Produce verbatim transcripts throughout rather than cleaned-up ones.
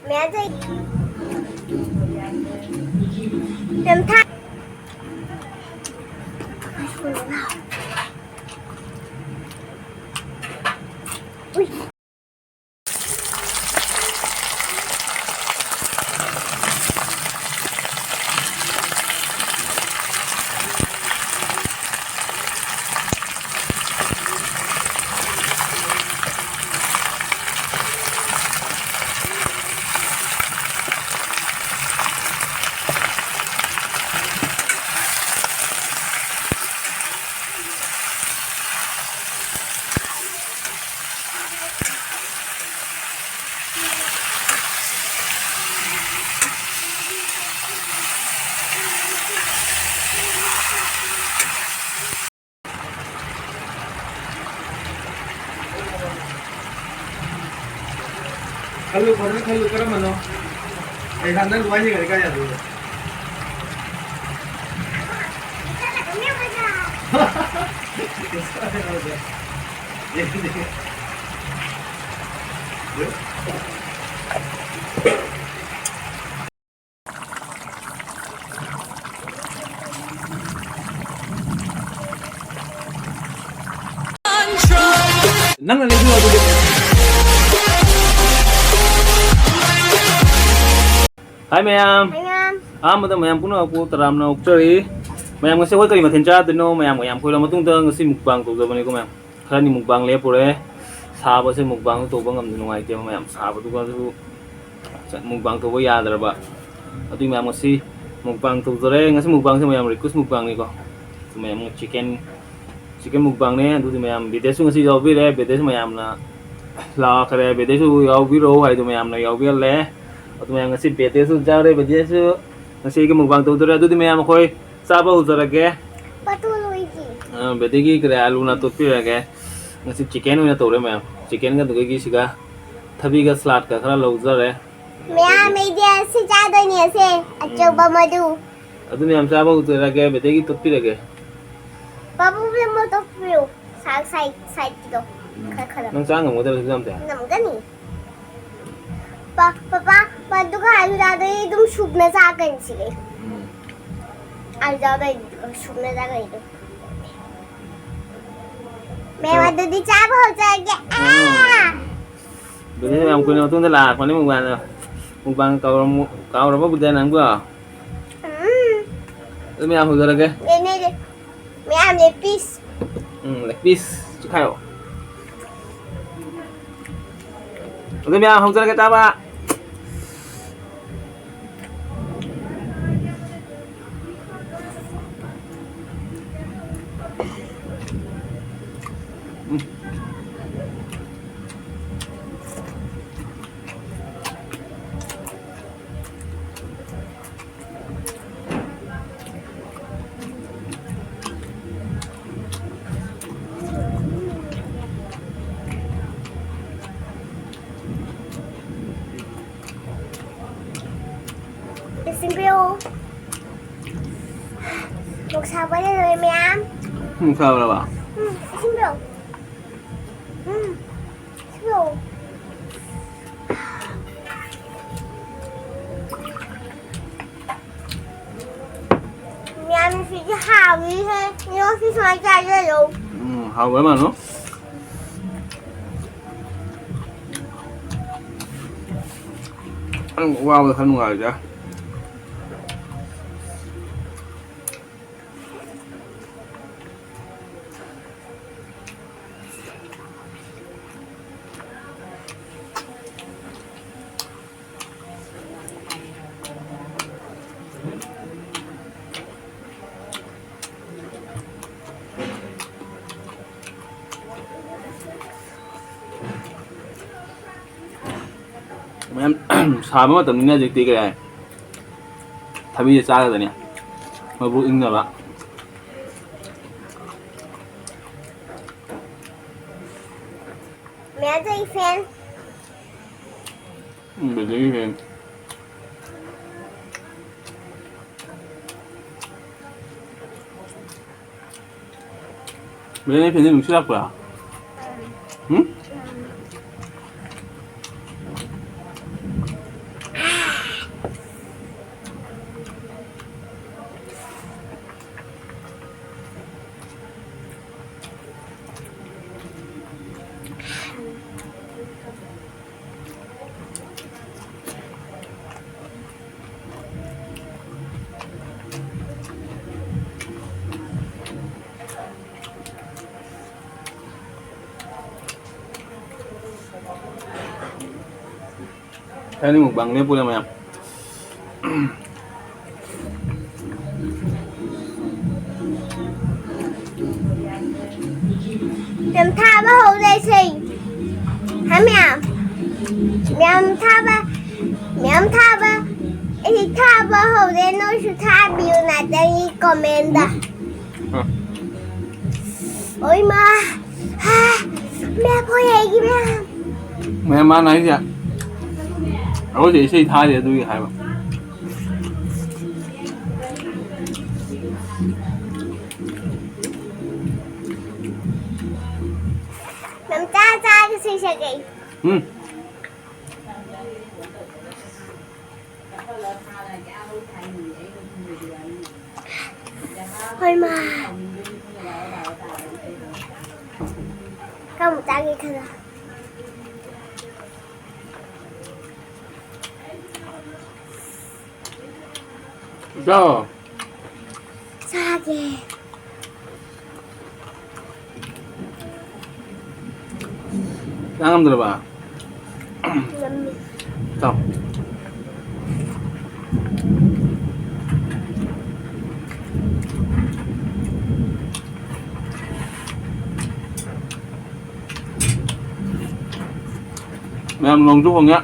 ꯃꯌꯥꯝ ꯊꯣꯛꯏ꯫ ꯌꯥꯝ ꯊꯥ-, ꯎꯏ꯫ ꯈꯜꯂꯨ, ꯐꯖꯅ ꯈꯜꯂꯨ, ꯀꯔꯝꯕꯅꯣ? ꯑꯩ ꯍꯥꯟꯅ ꯅꯪ ꯋꯥꯔꯤ ꯁꯥꯟꯅꯔꯤ ꯀꯥꯏ ꯌꯥꯗꯣꯏꯅꯣ? ꯅꯪꯅ ꯂꯩꯕꯤꯌꯣ ꯑꯗꯨꯗꯤ꯫ ꯍꯥꯏ ꯃꯌꯥꯝ꯫ ꯃꯌꯥꯝ꯫ ꯑꯍꯥꯟꯕꯗ ꯃꯌꯥꯝ ꯄꯨꯝꯅꯃꯛꯄꯨ ꯇꯔꯥꯝꯅ ꯑꯣꯛꯆꯔꯤ꯫ ꯃꯌꯥꯝ, ꯉꯁꯤ ꯑꯩꯈꯣꯏ ꯀꯔꯤ ꯃꯊꯦꯜ ꯆꯥꯗꯣꯏꯅꯣ? ꯃꯌꯥꯝꯒ ꯌꯥꯝ ꯀꯨꯏꯔꯕ ꯃꯇꯨꯡꯗ ꯉꯁꯤ mukbang ꯇꯧꯖꯕꯅꯤꯀꯣ ꯃꯌꯥꯝ꯫ ꯈꯔꯅꯤ mukbang ꯂꯦꯞꯄꯨꯔꯦ꯫ ꯁꯥꯕꯁꯦ mukbang ꯇꯧꯕ ꯉꯝꯗꯦ, ꯅꯨꯡꯉꯥꯏꯇꯦꯕ ꯃꯌꯥꯝ꯫ ꯁꯥꯕꯗꯨꯒꯁꯨ mukbang ꯇꯧꯕ ꯌꯥꯗ꯭ꯔꯕ꯫ ꯑꯗꯨꯒꯤ ꯃꯌꯥꯝ ꯉꯁꯤ mukbang ꯇꯧꯖꯔꯦ꯫ ꯉꯁꯤ mukbangꯁꯦ ꯃꯌꯥꯝ request mukbangꯅꯤꯀꯣ꯫ ꯃꯌꯥꯝ chicken, chicken mukbangꯅꯦ꯫ ꯑꯗꯨꯗꯤ ꯃꯌꯥꯝ ꯕꯦꯗꯦꯁꯁꯨ ꯉꯁꯤ ꯌꯥꯎꯕꯤꯔꯦ꯫ ꯕꯦꯗꯦꯁ ꯃꯌꯥꯝꯅ ꯂꯥꯛꯈ꯭ꯔꯦ꯫ ꯕꯦꯗꯦꯁꯁꯨ ꯌꯥꯎꯕꯤꯔꯛꯑꯣ ꯍꯥꯏꯗꯣ ꯃꯌꯥꯝꯅ ꯌꯥꯎꯕꯤꯍꯜꯂꯦ꯫ ꯑꯗꯨ ꯃꯌꯥꯝ ꯉꯁꯤ ꯕꯦꯗꯦꯁꯁꯨ ꯆꯥꯔꯦ꯫ ꯕꯦꯗꯦꯁꯁꯨ ꯉꯁꯤ ꯑꯩꯒꯤ mukbang ꯇꯧꯗꯣꯔꯦ꯫ ꯑꯗꯨꯗꯤ ꯃꯌꯥꯝ ꯑꯩꯈꯣꯏ ꯆꯥꯕ ꯍꯧꯖꯔꯒꯦ꯫ ꯄꯥꯇꯨ ꯂꯣꯏꯗ꯭ꯔꯤ꯫ ꯑ, ꯕꯦꯗꯦꯒꯤ ꯀꯔꯤ ꯑꯂꯨꯅ ꯇꯣꯠꯄꯤꯔꯒꯦ꯫ ꯉꯁꯤ chicken ꯑꯣꯏꯅ ꯇꯧꯔꯦ ꯃꯌꯥꯝ꯫ Chickenꯒ ꯑꯗꯨꯗꯒꯤ ꯁꯤꯒ ꯊꯕꯤꯒ saladꯀ ꯈꯔ ꯂꯧꯖꯔꯦ꯫ ꯃꯌꯥꯝ, ꯑꯩꯗꯤ ꯑꯁꯤ ꯆꯥꯗꯣꯏꯅꯦ, ꯑꯁꯦ ꯑꯆꯧꯕ ꯃꯔꯨ꯫ ꯑꯗꯨ ꯃꯌꯥꯝ ꯆꯥꯕ ꯍꯧꯖꯔꯒꯦ, ꯕꯦꯗꯦꯒꯤ ꯇꯣꯠꯄꯤꯔꯒꯦ꯫ ꯄꯥꯕꯨꯡ ꯃꯣꯇꯣꯛ ꯄꯤꯌꯨ꯫ ꯁꯥꯏ-, ꯁꯥꯏ-, ꯁꯥꯏꯗꯀꯤꯗꯣ꯫ ꯈꯔ, ꯈꯔ꯫ ꯅꯪ ꯆꯥ ꯉꯝꯒꯗ꯭ꯔꯣ ꯑꯗꯨꯛ ꯌꯥꯝ ꯆꯥ? ꯉꯝꯒꯅꯤ꯫ ꯄꯥ-, ꯄꯥꯄꯥ, ꯃꯗꯨꯒ ꯑꯂꯨꯗꯥꯗꯩ ꯑꯗꯨꯝ ꯁꯨꯞꯅ ꯆꯥꯒꯅꯤ ꯁꯤꯒꯩ꯫ ꯎꯝ꯫ ꯑꯂꯨꯗꯥꯗꯩ ꯁꯨꯞꯅ ꯆꯥꯒꯅꯤ ꯑꯗꯨꯝ꯫ ꯃꯌꯥꯝ ꯑꯥ꯫ ꯑꯗꯨꯗꯤ ꯆꯥꯕ ꯍꯧꯖꯔꯒꯦ꯫ ꯑꯥ! ꯎꯝ꯫ ꯕꯦꯅꯦ ꯌꯥꯝ ꯀꯨꯏꯅ ꯃꯇꯨꯡꯗ ꯂꯥꯛꯄꯅꯤ ꯃꯨꯛꯕꯥꯡꯗ꯫ ꯃꯨꯛꯕꯥꯡ ꯀꯥꯎꯔꯝꯃꯨ-, ꯀꯥꯎꯔꯕ ꯕꯨꯗ ꯅꯪꯕꯣ? ꯎꯝ꯫ ꯑꯗꯨ ꯃꯌꯥꯝ ꯍꯧꯖꯔꯒꯦ꯫ ꯕꯦꯅꯦ ꯃꯌꯥꯝ ꯂꯦꯄꯤꯁ꯫ ꯎꯝ, ꯂꯦꯄꯤꯁ ꯆꯤꯈꯥꯏꯌꯣ꯫ ꯑꯗꯨ ꯃꯌꯥꯝ ꯍꯧꯖꯔꯒꯦ ꯆꯥꯕ꯫ ꯎꯝ꯫ ꯏꯁꯤꯡ ꯄꯤꯔꯛꯑꯣ꯫ ꯅꯨꯡꯁꯥ ꯀꯟꯅ ꯂꯣꯏ ꯃꯌꯥꯝ꯫ ꯅꯨꯡꯁꯥ ꯎꯔꯕ? ꯎꯝ, ꯏꯁꯤꯡ ꯄꯤꯔꯛꯑꯣ꯫ ꯎꯝ, ꯏꯁꯤꯡ ꯄꯤꯔꯛꯑꯣ꯫ ꯃꯌꯥꯝ ꯁꯤꯗꯤ ꯍꯥꯎꯋꯤꯍꯦ꯫ ꯅꯣꯏꯁꯨ ꯁꯨꯃꯥꯏꯅ ꯆꯥꯖꯔꯣ꯫ ꯎꯝ, ꯍꯥꯎꯕ ꯃꯥꯜꯂꯣ꯫ ꯅꯪ ꯋꯥꯕꯗ ꯈꯔ ꯅꯨꯡꯉꯥꯏꯔꯣꯏꯗ꯫ ꯃꯌꯥꯝ ꯁꯥꯕ ꯃꯇꯝꯅꯤꯅ ꯍꯧꯖꯤꯛꯇꯤ ꯀꯩ ꯍꯥꯏ? ꯊꯕꯤꯁꯦ ꯆꯥꯔꯒꯅꯦ ꯃꯕꯨꯛ ꯏꯪꯅꯕ꯫ ꯃꯌꯥꯝ ꯆꯪꯉꯤ ꯐꯦꯟ꯫ ꯎꯝ, ꯕꯦꯂꯦꯒꯤ ꯐꯦꯟ꯫ ꯕꯦꯂꯦꯒꯤ ꯐꯦꯟꯁꯦ ꯅꯨꯡꯁꯤꯠ ꯂꯥꯛꯄ꯭ꯔꯥ? ꯎꯝ? ꯊꯥꯏꯅ ꯃꯨꯛꯕꯥꯡ ꯂꯦꯞꯄꯨꯔꯦ ꯃꯌꯥꯝ꯫ ꯌꯥꯝ ꯊꯥꯕ ꯍꯧꯔꯦ ꯏꯁꯩ꯫ ꯍꯥ ꯃꯌꯥꯝ꯫ ꯃꯌꯥꯝ ꯊꯥꯕ꯫ ꯃꯌꯥꯝ ꯊꯥꯕ꯫ ꯑꯩ ꯊꯥꯕ ꯍꯧꯔꯦ꯫ ꯅꯣꯏꯁꯨ ꯊꯥꯕꯤꯌꯨ ꯅꯥꯇꯪꯒꯤ comment ꯇ꯫ ꯎꯝ꯫ ꯑꯣꯏ ꯃꯥ꯫ ꯍꯥ꯫ ꯃꯌꯥꯝ ꯍꯣꯏ ꯑꯩꯒꯤ ꯃꯌꯥꯝ꯫ ꯃꯌꯥꯝ ꯃꯥꯅ ꯍꯥꯏꯁꯦ꯫ ꯑꯩꯈꯣꯏꯁꯦ ꯏꯁꯩ ꯊꯥꯔꯤ ꯑꯗꯨꯒꯤ ꯍꯥꯏꯕ꯫ ꯃꯝꯇꯥ ꯆꯥꯒ ꯁꯤꯁꯒꯩ꯫ ꯎꯝ꯫ ꯍꯣꯏ ꯃꯥ꯫ ꯀꯥꯡ ꯆꯥꯒꯦ ꯈꯜꯂꯣ꯫ ꯆꯥꯎ꯫ ꯆꯥꯒꯦ꯫ ꯆꯥ ꯉꯝꯗ꯭ꯔꯕ? ꯉꯝꯃꯤ꯫ ꯆꯥꯎ꯫ ꯃꯌꯥꯝ ꯅꯣꯡꯁꯨ ꯍꯣꯡꯉꯦ꯫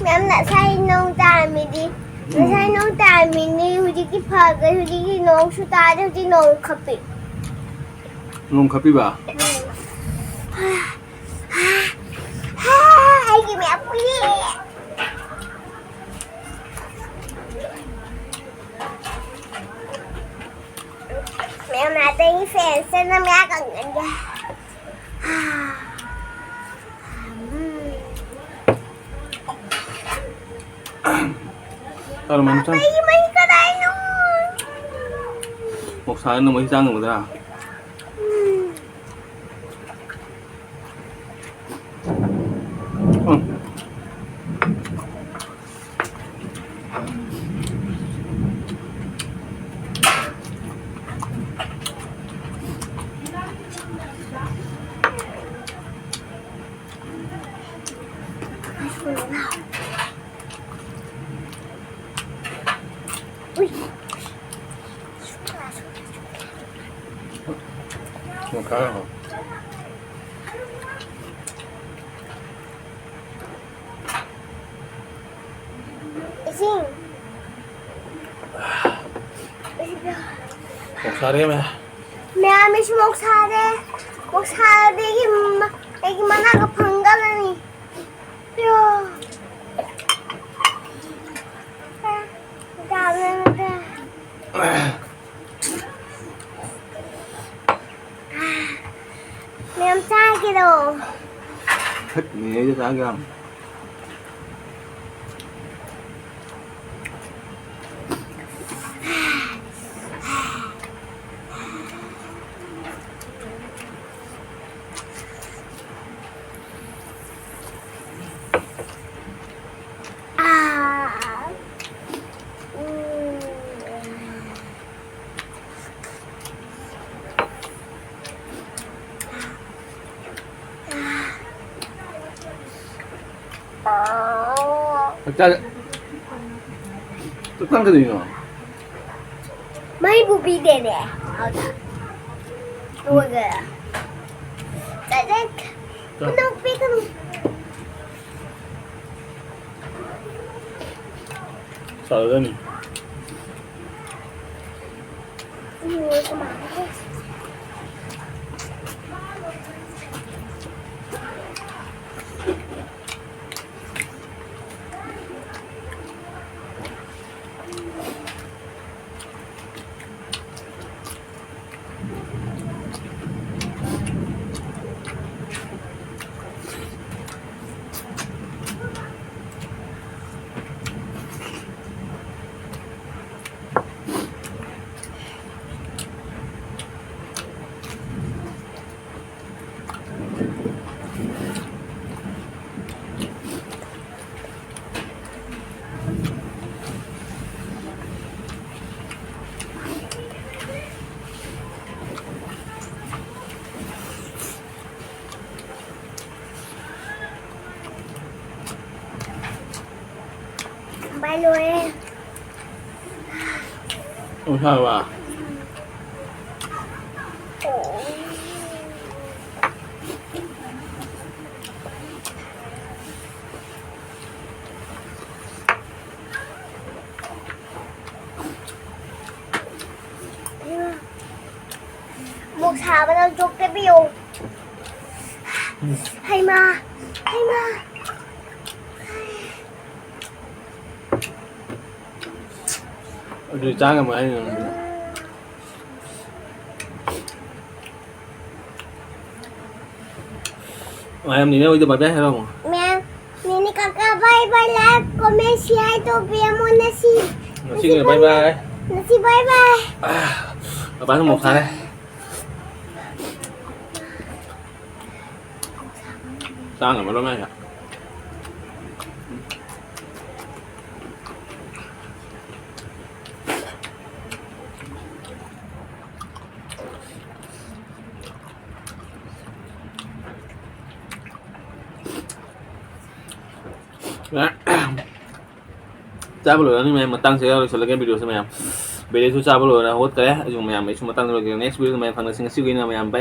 ꯃꯦꯝ, ꯉꯁꯥꯏ ꯅꯣꯡ ꯇꯥꯔꯝꯃꯤꯗꯤ? ꯎꯝ꯫ ꯉꯁꯥꯏ ꯅꯣꯡ ꯇꯥꯔꯝꯃꯤꯅꯤ, ꯍꯧꯖꯤꯛꯇꯤ ꯐꯈ꯭ꯔꯦ, ꯍꯧꯖꯤꯛꯇꯤ ꯅꯣꯡꯁꯨ ꯇꯥꯗꯦ, ꯍꯧꯖꯤꯛ ꯅꯣꯡ ꯈꯞꯄꯤ꯫ ꯅꯣꯡ ꯈꯞꯄꯤꯕ? ꯎꯝ꯫ ꯑꯩꯒꯤ ꯃꯦꯝ ꯄꯨꯏꯌꯦ꯫ ꯃꯦꯝ, ꯑꯇꯩ ꯐꯦꯟꯁꯦ ꯅꯝ ꯌꯥ ꯀꯪꯒꯟꯒꯦ꯫ ꯇꯧꯔꯝꯃꯅꯤ, ꯆꯪ꯫ ꯃꯩ, ꯃꯩ ꯀꯗꯥꯏꯅꯣ? ꯃꯣꯛꯁꯥꯅ ꯃꯩ ꯆꯥꯡ ꯉꯝꯒꯗ꯭ꯔꯥ? ꯎꯝ꯫ ꯎꯝ꯫ ꯎꯏ꯫ ꯃꯈꯥ ꯏꯁꯤꯡ꯫ ꯃꯣꯛ ꯁꯥꯔꯦ ꯃꯌꯥꯝ꯫ ꯃꯌꯥꯝ, ꯑꯩꯁꯨ ꯃꯣꯛ ꯁꯥꯔꯦ꯫ ꯃꯣꯛ ꯁꯥꯔꯗꯤ ꯑꯩꯒꯤ ꯃ-, ꯑꯩꯒꯤ ꯃꯅꯥꯒ ꯐꯪꯒꯗ꯭ꯔꯅꯤ꯫ ꯌꯣ꯫ ꯃꯌꯥꯝ ꯆꯥꯒꯦꯔꯣ? ꯐꯠꯅꯦ, ꯑꯩꯁꯨ ꯆꯥꯒꯦ ꯌꯥꯝ꯫ ꯑꯥ꯫ ꯎꯝ꯫ ꯆꯥꯛ ꯆꯥ-, ꯆꯥꯛ ꯆꯥ ꯀꯩꯗꯧꯔꯤꯅꯣ? ꯃꯩꯕꯨ ꯄꯤꯗꯦꯅꯦ꯫ ꯑꯗꯨꯗ꯫ ꯂꯣꯏꯈ꯭ꯔꯦ꯫ ꯆꯥꯛ ꯆꯥ-, ꯆꯥꯛ꯫ ꯀꯩꯅꯣ ꯄꯤꯒꯅꯨ꯫ ꯆꯥꯔꯅꯤ꯫ ꯂꯣꯏꯔꯦ꯫ ꯅꯨꯡꯁꯥꯕ꯫ ꯑꯃꯨꯛ ꯁꯥꯕꯅ ꯆꯣꯛꯇꯕꯤꯌꯣ꯫ ꯍꯩꯃꯥ, ꯍꯩꯃꯥ꯫ ꯑꯗꯨꯗꯤ ꯆꯥ ꯉꯝꯃꯣꯏ ꯍꯥꯏꯅꯤ ꯅꯪ꯫ ꯃꯌꯥꯝ ꯅꯤꯅꯦ ꯍꯣꯏꯗ bye bye ꯍꯥꯏꯔꯝꯃꯣ꯫ ꯃꯌꯥꯝ, ꯅꯤꯅꯦ ꯀꯀꯥ bye bye, like, comment, share ꯇꯧꯕꯤꯔꯝꯃꯣ ꯉꯁꯤ꯫ ꯉꯁꯤꯒꯤ bye bye꯫ ꯉꯁꯤ bye bye꯫ ꯑꯥ, ꯄꯄꯥꯁꯨ ꯃꯣꯔꯣꯛ ꯁꯥꯔꯦ꯫ ꯆꯥ ꯉꯝꯃꯔꯣꯏ ꯃꯥꯏꯁꯦ꯫ ꯆꯥꯕ ꯂꯣꯏꯔꯅꯤ ꯃꯌꯥꯝ, ꯃꯇꯥꯡꯁꯤꯗ ꯂꯣꯏꯁꯤꯜꯂꯒꯦ videoꯁꯦ ꯃꯌꯥꯝ꯫ ꯕꯦꯂꯦꯟꯁꯨ ꯆꯥꯕ ꯂꯣꯏꯔ ꯍꯧꯒꯠꯈ꯭ꯔꯦ꯫ ꯑꯩꯁꯨ ꯃꯌꯥꯝ, ꯑꯩꯁꯨ ꯃꯇꯥꯡꯗ ꯂꯣꯏꯁꯤꯜꯂꯒꯦ꯫ Next videoꯗ ꯃꯌꯥꯝ ꯐꯪꯅꯁꯤ꯫ ꯉꯁꯤꯒꯤ ꯑꯣꯏꯅ ꯃꯌꯥꯝ bye꯫